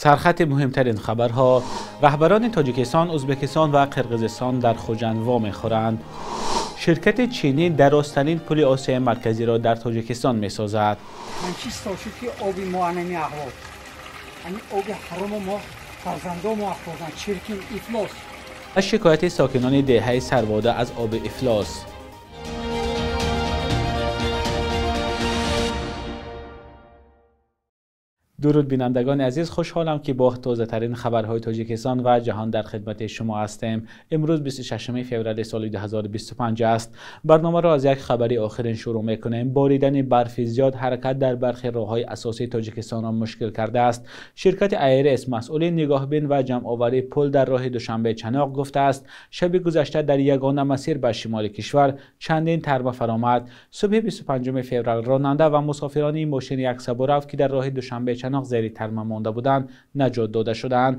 Сархати муҳимтарин хабарҳо. Раҳбарони Тоҷикистон, Ӯзбекистон ва Қирғизистон дар Хуҷанд вомехӯранд. Ширкати чинӣ дарозтарин пули Осиёи Марказиро дар Тоҷикистон месозад. Панҷ сол шуд, ки оби мо анами аҳвол. Ами оби ҳарому мо фарзандо мо афтодан, чиркин, ифлос. Аз шикояти сокинони деҳаи Сарвода аз оби ифлос. Дуруд бинандагони азиз, хушҳолам ки бо тозатарин хабарҳои Тоҷикистон ва ҷаҳон дар хидмати шумо ҳастем. Имрӯз 26 феврали соли 2025 аст. Барномаро аз як хабари охирин шурӯъ мекунем. Боридани барфи зиёд ҳаракат дар бархе роҳҳои асосии Тоҷикистонро мушкил кардааст. Ширкати АйРС масъули нигоҳбин ва ҷамъоварии пул дар роҳи Душанбе-Чаноқ гуфтааст, шаби гузашта дар ягона масир ба шимоли кишвар чандин тарма фаромад. Субҳи 25 феврал ронанда ва мусофирони мошини яксабурафт, ки дар роҳи Душанбе-Чаноқ зери тарма монда буданд, наҷот дода шуданд.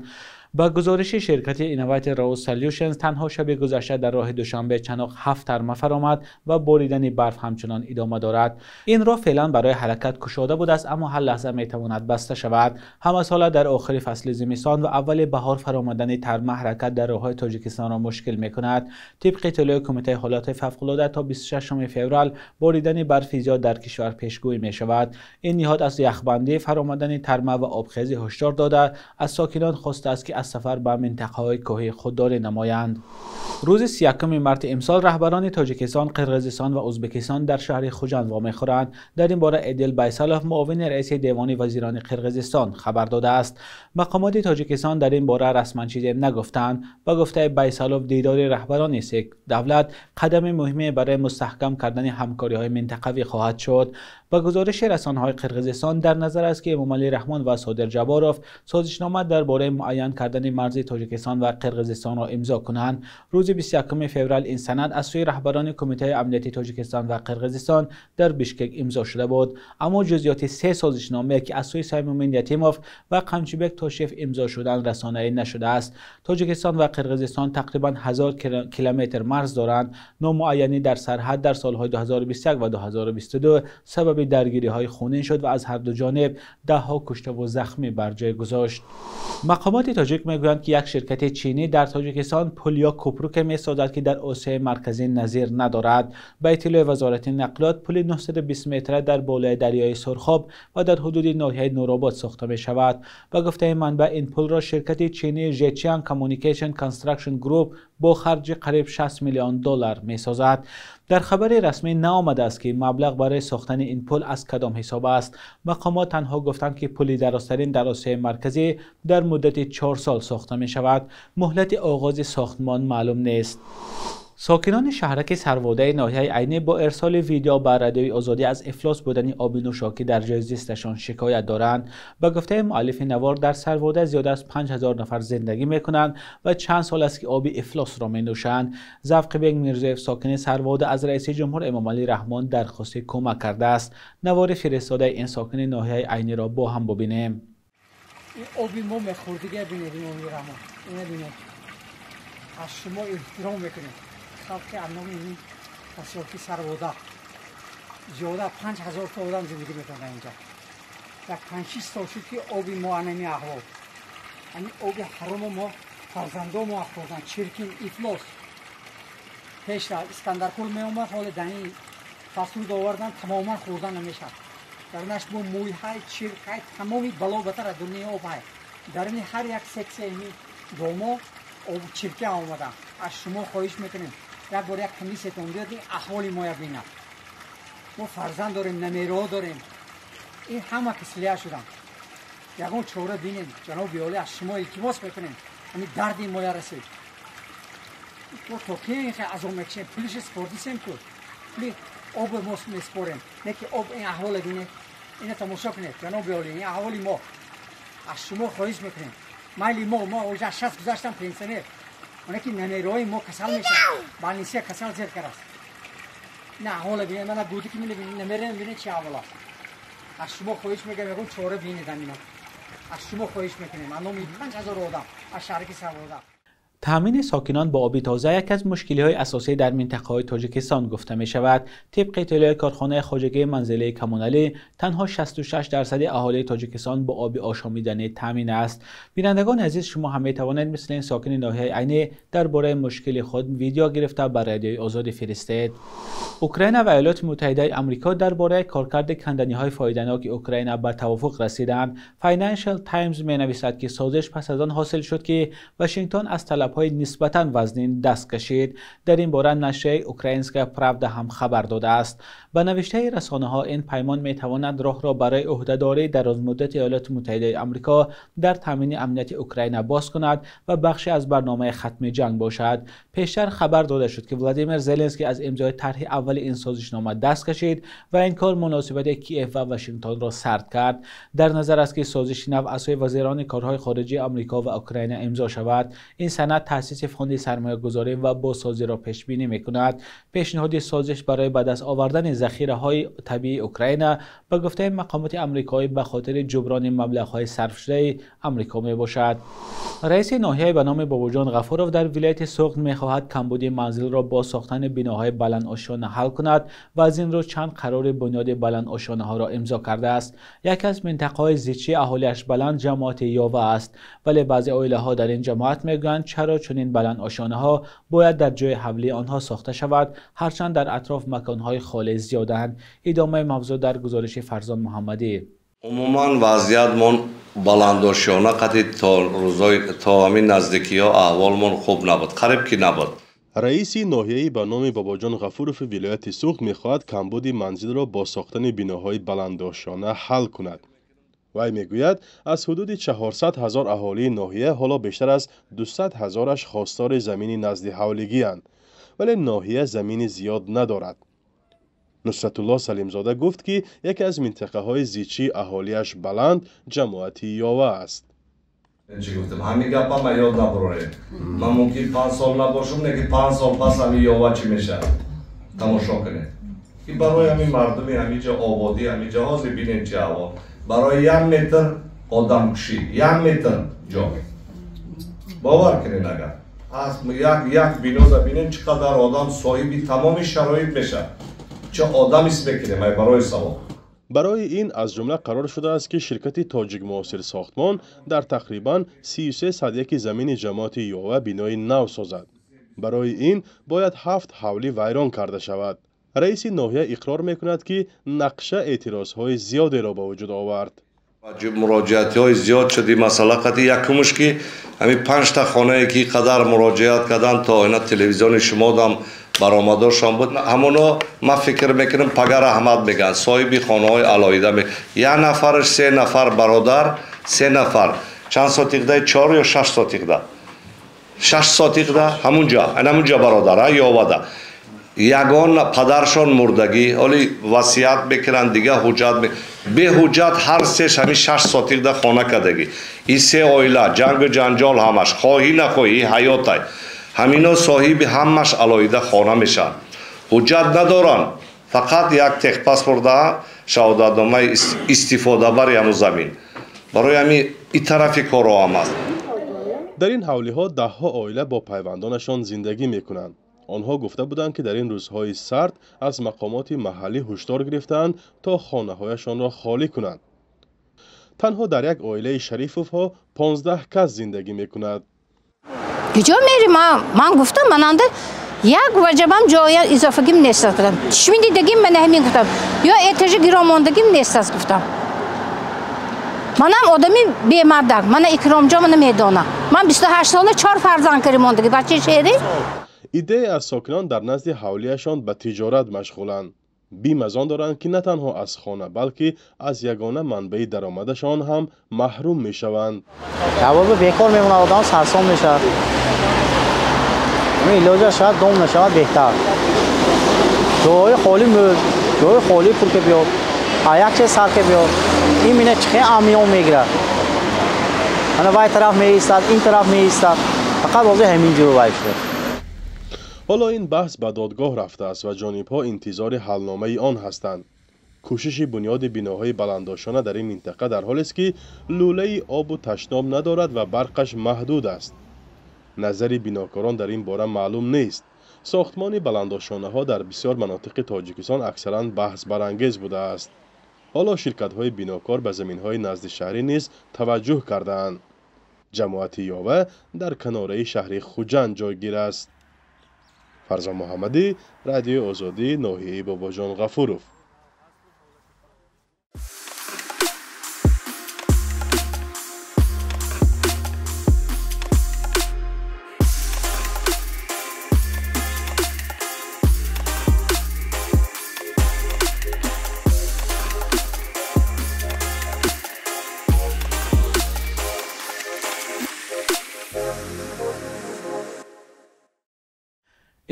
Ба гузориши ширкати Innovative Road Solutions, танҳо шаби гузашта дар роҳи Душанбе-Чаноқ 7 тарма фаромад ва боридани барф ҳамчунон идома дорад. Ин роҳ феълан барои ҳаракат кушода будааст, аммо ҳар лаҳза метавонад баста шавад. Ҳамасола дар охири фасли зимистон ва аввали баҳор фаромадани тарма ҳаракат дар роҳҳои Тоҷикистонро мушкил мекунад. Тибқи иттилои Кумитаи ҳолатҳои фавқулода, то 26 феврал боридани барфи зиёд дар кишвар пешгӯӣ мешавад. Ин ниҳод аз яхбандӣ, фаромадани тарма ва обхезӣ ҳушдор дода, аз сокинон хостааст, ки аз сафар ба минтақаҳои кӯҳӣ худдорӣ намоянд. Рӯзи 31 марти имсол раҳбарони Тоҷикистон, Қирғизистон ва Ӯзбекистон дар шаҳри Хуҷанд вомехӯранд. Дар ин бора Эдил Байсалов, муовини раиси Девони вазирони Қирғизистон, хабар додааст. Мақомоти Тоҷикистон дар ин бора расман чизе нагуфтанд. Ба гуфтаи Байсалов, дидори раҳбарони се давлат қадами муҳиме барои мустаҳкам кардани ҳамкориҳои минтақавӣ хоҳад шуд. Ба гузориши расонаҳои Қирғизистон, дар назар аст, ки Эмомалӣ Раҳмон ва Содир Ҷабборов созишнома дар бораи муайян кардани марзи Тоҷикистон ва Қирғизистонро имзо кунанд. Рӯзи 21 феврал ин санад аз сӯи раҳбарони Кумитаи амнияти Тоҷикистон ва Қирғизистон дар Бишкек имзо шуда буд. Аммо ҷузъиёти се созишномае, ки аз сӯи Саймумин Ятимов ва Қамчибек Тошев имзо шуданд, расонаӣ нашудааст. Тоҷикистон ва Қирғизистон тақрибан 1000 километр марз доранд. Номуайянӣ дар сарҳад дар солҳои 2021 ва 2022 сабаби даргириҳои хунин шуд ва аз ҳар ду ҷониб даҳҳо кушта ва захмӣ бар ҷой гузошт. Мақомоти тоҷик мегӯянд, ки як ширкати чинӣ дар Тоҷикистон пул ё кӯпруке месозад, ки дар Осиёи Марказӣ назир надорад. Ба иттилои Вазорати нақлиёт, пули 920 метра дар болои дарёи Сурхоб ва дар ҳудуди ноҳияи Нуробод сохта мешавад. Ба гуфтаи манбаъ, ин пулро ширкати чинии Zhejiang Communication Construction Group бо харҷи қариб 60 миллион доллар месозад. Дар хабари расмӣ наомадааст, ки маблағ барои сохтани ин пул аз кадом ҳисоб аст. Мақомот танҳо гуфтанд, ки пули дарозтарин дар Осиёи Марказӣ дар муддати 4 сол сохта мешавад. Муҳлати оғози сохтмон маълум нест. Сокинони шаҳраки Сарводаи ноҳияи Айнӣ бо ирсоли видео ба Радиои Озодӣ аз ифлос будани оби нӯшокӣ дар ҷои зисташон шикоят доранд. Ба гуфтаи муаллифи навор, дар Сарвода зиёда аз 5000 нафар зиндагӣ мекунанд ва чанд сол аст, ки оби ифлосро менӯшанд. Завқибек Мирзоев, сокини Сарвода, аз раиси ҷумҳур Эмомалӣ Раҳмон дархости кӯмак кардааст. Навори фиристодаи ин сокини ноҳияи Айниро бо ҳам бубинем. Ин оби мо мехӯрдига бинед, Эмомалӣ Раҳмон, ина бинед. Аз шумо эҳтиром мекунем. Халқи анноми ин поселки Сарвода зиёда 5000 та одам зиндагӣ мекунад инҷа. Як 5-6 сол шуд, ки оби мо анами аҳвол. Ами оби ҳарому мо фарзандо мо афтодан, чиркин, ифлос. Пеша Искандаркул меомад, ҳоле дар ин фасруд овардан, тамоман хӯрдан намешавад. Дар наш бо мӯйҳай, чиркҳай, тамоми бало батар аз дунёи об ҳай. Дар ин ҳар як сексияи ин домо об чирка омадан. Аз шумо хоҳиш мекунем, як бор як комиссиятон биёд, ин аҳволи моя бинад. Мо фарзанд дорем, намераҳо дорем. Ин ҳама кислия шуданд. Ягон чора бинем, ҷаноби олӣ, аз шумо илтимос мекунем. Ҳамин дарди моя расид. Мо то ки ин хел азоб мекашем? Пулиша спордисем ку. Пули об мо меспорем. Не ки об ин аҳволе бинед. Ина тамошо кунед, ҷаноби олӣ, ин аҳволи мо. Аз шумо хоҳиш мекунем. Майли мо уже 60 гузаштам, пенсионер. Оне ки намераҳои мо касал мешавад, балнисия касал зер кард. Ин аҳволе бинед, мана гуди ки мебинед, намераем бинед чи аҳвол аст. Аз шумо хоҳиш мекунем, ягон чора бинед ҳамина. Аз шумо хоҳиш мекунем, аз номи 5000 одам аз шаҳраки Сарвода. Таъмини сокинон бо оби тоза яке аз мушкилиҳои асосӣ дар минтақаҳои Тоҷикистон гуфта мешавад. Тибқи иттилои корхонаи хоҷагии манзилии коммуналӣ, танҳо 66% аҳолии Тоҷикистон бо оби ошомиданӣ таъмин аст. Бинандагони азиз, шумо ҳам метавонед мисли ин сокини ноҳияи Айнӣ дар бораи мушкили худ видео гирифта ба Радиои Озодӣ фиристед. Украина ва Иёлоти Муттаҳидаи Амрико дар бораи коркарди канданиҳои фоиданоки Украина ба тавофуқ расиданд. Financial Times менависад, ки созиш пас аз он ҳосил шуд, ки Вашингтон аз талабҳои нисбатан вазнин даст кашид. Дар ин бора нашрияи «Украинская правда» ҳам хабар додааст. Ба навиштаи расонаҳо, ин паймон метавонад роҳро барои ӯҳдадории дарозмуддати Иёлоти Муттаҳидаи Амрико дар таъмини амнияти Украина боз кунад ва бахше аз барномаи хатми ҷанг бошад. Пештар хабар дода шуд, ки Владимир Зеленский аз имзои тарҳи аввали ин созишнома даст кашид ва ин кор муносибати Киев ва Вашингтонро сард кард. Дар назар аст, ки созиши нав аз сӯи вазирони корҳои хориҷии Амрико ва Украина имзо шавад. Ин санад таъсиси фонди сармоягузорӣ ва бозсозиро пешбинӣ мекунад. Пешниҳоди созиш барои ба даст овардани захираҳои табиии Украина, ба гуфтаи мақомоти амрикоӣ, ба хотири ҷуброни маблағҳои сарфшудаи Амрико мебошад. Раиси ноҳияи ба номи Бобоҷон Ғафуров дар вилояти Суғд мехоҳад камбуди манзилро бо сохтани биноҳои баландошёна ҳал кунад ва аз ин рӯ чанд қарори бунёди баландошёнаҳоро имзо кардааст. Яке аз минтақаҳои зичии аҳолиаш баланд ҷамоати Ёва аст, вале баъзе оилаҳо дар ин ҷамоат мегӯянд, чаро чунин баландошёнаҳо бояд дар ҷои ҳавлии онҳо сохта шавад, ҳарчанд дар атроф маконҳои холӣ зиёданд. Идомаи мавзӯъ дар гузориши Фарзон Муҳаммадӣ. Умуман вазъиятмон баландошёна қати то рӯзои то ҳамин наздикиҳо аҳволмон хуб набуд, қариб ки набуд. Раиси ноҳияи ба номи Бобоҷон Ғафурови вилояти Суғд мехоҳад камбуди манзилро бо сохтани биноҳои баландошёна ҳал кунад. Вай мегӯяд, аз ҳудуди 400 ҳазор аҳолии ноҳия ҳоло бештар аз 200 ҳазораш хостори замини назди ҳавлигианд, вале ноҳия замини зиёд надорад. Нусратулло Салимзода гуфт, ки яке аз минтақаҳои зичии аҳолиаш баланд ҷамоати Ёва аст. Чӣ гуфтам, ҳамин гапа ма ёд набурорем. Ман мумкин 5 сол набошум, не ки 5 сол пас ҳамин Ёва чӣ мешавад, тамошо кунед. Ки барои ҳамин мардуми ҳамиҷа ободӣ, ҳамиҷа ҳозир бинем чӣ аҳвол. Барои 1 метр одамкушӣ, 1 метр ҷо, бовар кунед, агар як як бинода бинем, чӣ қадар одам соҳиби тамоми шароит мешавад, чӣ одам ис мекунем ай барои савол. Барои ин аз ҷумла қарор шудааст, ки ширкати Тоҷикмуосирсохтмон дар тақрибан 33 садяки замини ҷамоати Ёва бинои нав созад. Барои ин бояд ҳафт ҳавлӣ вайрон карда шавад. Раиси ноҳия иқрор мекунад, ки нақша эътирозҳои зиёдеро ба вуҷуд овард. Муроҷиатҳои зиёд шуд ин масъала қати. Якумш, ки ҳамин панҷта хонае, ки қадар муроҷиат карданд, то ина телевизиони шумодам баромадошон буд, ҳамоно ман фикр мекунам, пага раҳмат мегӯянд соҳиби хонаҳои алоҳида. Як нафараш, се нафар бародар, се нафар чанд сотиқда, 4 ё 6 сотиқда, 6 сотиқда ҳамунҷа, ҳамунҷа бародар Ёвада, ягон падаршон мурдагӣ, ҳоли васият мекунанд, дига ҳуҷҷат, беҳуҷҷат ҳар сеш ҳамин 6 сотиқда хона кардагӣ. И се оила ҷангу ҷанҷол ҳамаш, хоҳӣ нахоҳӣ, ҳаётай. Ҳамино соҳиби ҳамаш алоҳида хона мешаванд, ҳуҷҷат надоранд, фақат як техпаспорт, шаҳодатномаи истифодабари ҳамун замин. Барои ҳамин и тарафи корро ҳам аст. Дар ин ҳавлиҳо даҳҳо оила бо пайвандонашон зиндагӣ мекунанд. Онҳо гуфта буданд, ки дар ин рӯзҳои сард аз мақомоти маҳаллӣ ҳушдор гирифтаанд, то хонаҳояшонро холӣ кунанд. Танҳо дар як оилаи Шарифовҳо 15 кас зиндагӣ мекунад. Куҷо мерим? Ман гуфтам, мананда як ваҷабам ҷоя изофагим нест, гуфтам. Чишми дидагим мана ҳамин, гуфтам, ё этажи гиромондагим нест аст, гуфтам. Манам одами бемардак, мана Икромҷо мана медонам, ман 28 сола чор фарзанд кари мондагӣ, бачаи шеҳрӣ. Иддае аз сокинон дар назди ҳавлияшон ба тиҷорат машғуланд. Бим аз он доранд, ки на танҳо аз хона, балки аз ягона манбаи даромадашон ҳам маҳрум мешаванд. Ҷавоби бекор мемонад, одам сарсон мешавад. Илоҷа шояд дом нашавад беҳтар. Ҷои холӣ мӯд, ҷои холӣ пул ке биёд, як чиз сар ке биёд. Ин мина чихе амиён мегирад, ана вай тараф меистад, ин тараф меистад, фақат ҳозир ҳамин ҷо вай шуда. Ҳоло ин баҳс ба додгоҳ рафтааст ва ҷонибҳо интизори ҳалномаи он ҳастанд. Кӯшиши бунёди биноҳои баландошёна дар ин минтақа дар ҳолест, ки лӯлаи обу ташноб надорад ва барқаш маҳдуд аст. Назари бинокорон дар ин бора маълум нест. Сохтмони баландошонаҳо дар бисёр манотиқи Тоҷикистон аксаран баҳсбарангез будааст. Ҳоло ширкатҳои бинокор ба заминҳои назди шаҳрӣ низ таваҷҷӯҳ кардаанд. Ҷамоати Ёва дар канораи шаҳри Хуҷанд ҷойгир аст. Фарзон Муҳаммадӣ, Радиои Озодӣ, ноҳияи Бобоҷон Ғафуров.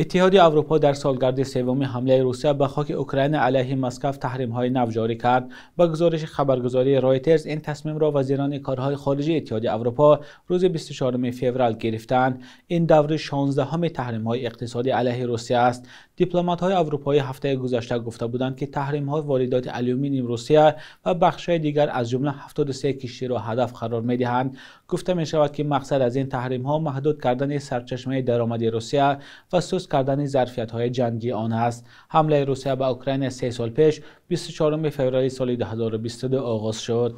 Иттиҳоди Аврупо дар солгарди севуми ҳамлаи Русия ба хоки Украина алайҳи Москав таҳримҳои нав ҷорӣ кард. Ба гузориши хабаргузории Ройтерс, ин тасмимро вазирони корҳои хориҷии Иттиҳоди Аврупо рӯзи 24 феврал гирифтаанд. Ин даври 16-ҳами таҳримҳои иқтисодӣ алайҳи Русия аст. Дипломатҳои аврупоӣ ҳафтаи гузашта гуфта буданд, ки таҳримҳо воридоти алюминиум Русия ва бахшҳои дигар аз ҷумла 73 киштиро ҳадаф қарор медиҳанд. Гуфта мешавад, ки мақсад аз ин таҳримҳо маҳдуд кардани сарчашмаи даромади Русия ва суст кардани зарфиятҳои ҷангии он аст. Ҳамлаи Русия ба Украина 3 сол пеш 24 феврали соли 2022 оғоз шуд.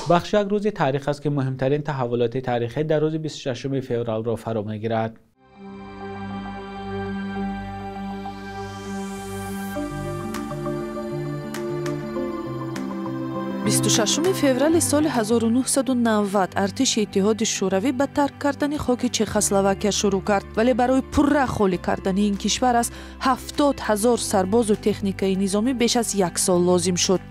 Бахш як рӯзи таърих аст, ки муҳимтарин таҳаввулоти таърихӣ дар рӯзи 26 февралро фаро мегирад. Бисту шашуми феврали соли 1990 артиши Иттиҳоди Шӯравӣ ба тарк кардани хоки Чехословакия шурӯъ кард, вале барои пурра холӣ кардани ин кишвар аз 70 ҳазор сарбозу техникаи низомӣ беш аз як сол лозим шуд.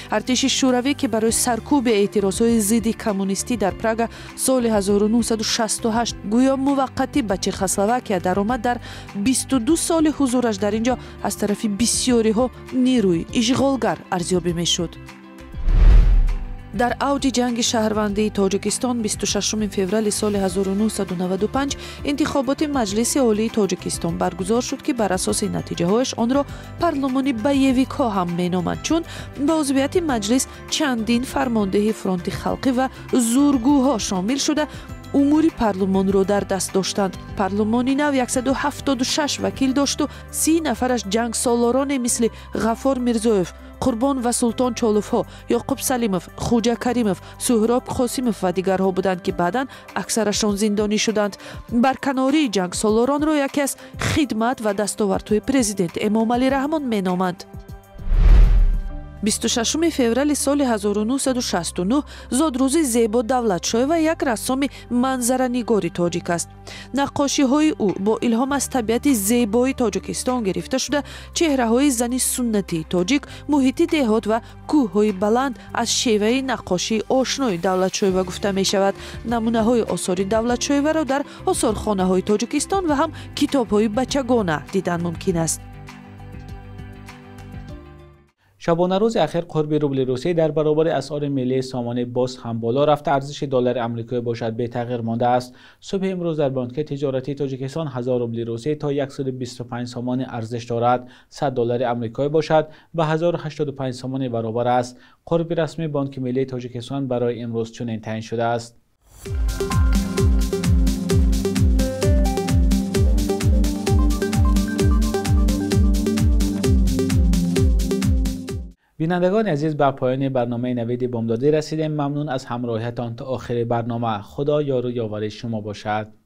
Артиши Шӯравӣ, ки барои саркӯби эътирозҳои зидди коммунистӣ дар Прага соли 1968 гӯё муваққатӣ ба Чехословакия даромад, дар 22 соли ҳузураш дар ин ҷо аз тарафи бисёриҳо нерӯи ишғолгар арзёбӣ мешуд. Дар авҷи ҷанги шаҳрвандии Тоҷикистон 26 феврали соли 1995 интихоботи Маҷлиси Олии Тоҷикистон баргузор шуд, ки бар асоси натиҷаҳояш онро парлумони боевикҳо ҳам меноманд, чун ба узвияти маҷлис чандин фармондеҳи фронти халқӣ ва зургӯҳо шомил шуда умури парлумонро дар даст доштанд. Парлумони нав 176 вакил дошту 30 нафараш ҷангсолороне мисли Ғафор Мирзоев, Қурбон ва Султон Чоловҳо, Ёқуб Салимов, Хуҷа Каримов, Суҳроб Қосимов ва дигарҳо буданд, ки баъдан аксарашон зиндонӣ шуданд. Барканории ҷангсолоронро яке аз хидмат ва дастовардҳои президент Эмомалӣ Раҳмон меноманд. 26 феврали соли 1969 зодрӯзи Зебо Давлатшоева як рассоми манзаранигори тоҷик аст. Наққошиҳои ӯ бо илҳом аз табиати зебои Тоҷикистон гирифта шуда, чеҳраҳои зани суннатии тоҷик, муҳити деҳот ва кӯҳҳои баланд аз шеваи наққошии ошнои Давлатшоева гуфта мешавад. Намунаҳои осори Давлатшоеваро дар осорхонаҳои Тоҷикистон ва ҳам китобҳои бачагона дидан мумкин аст. Шабонарӯзи ахир қурби рубли Русия дар баробари асъори миллии сомонӣ боз ҳам боло рафта, арзиши доллари амрикоӣ бошад бетағйир мондааст. Субҳи имрӯз дар бонки тиҷоратии Тоҷикистон 1000 рубли Русия то 125 сомонӣ арзиш дорад. 100 доллари амрикоӣ бошад ба 1085 сомонӣ баробар аст. Қурби расмии Бонки миллии Тоҷикистон барои имрӯз чунин таъин шудааст. Бинандагони азиз, ба поёни барномаи Навиди Бомдодӣ расидем. Мамнун аз ҳамроҳиятон то охири барнома. Худо ёру ёвари шумо бошад.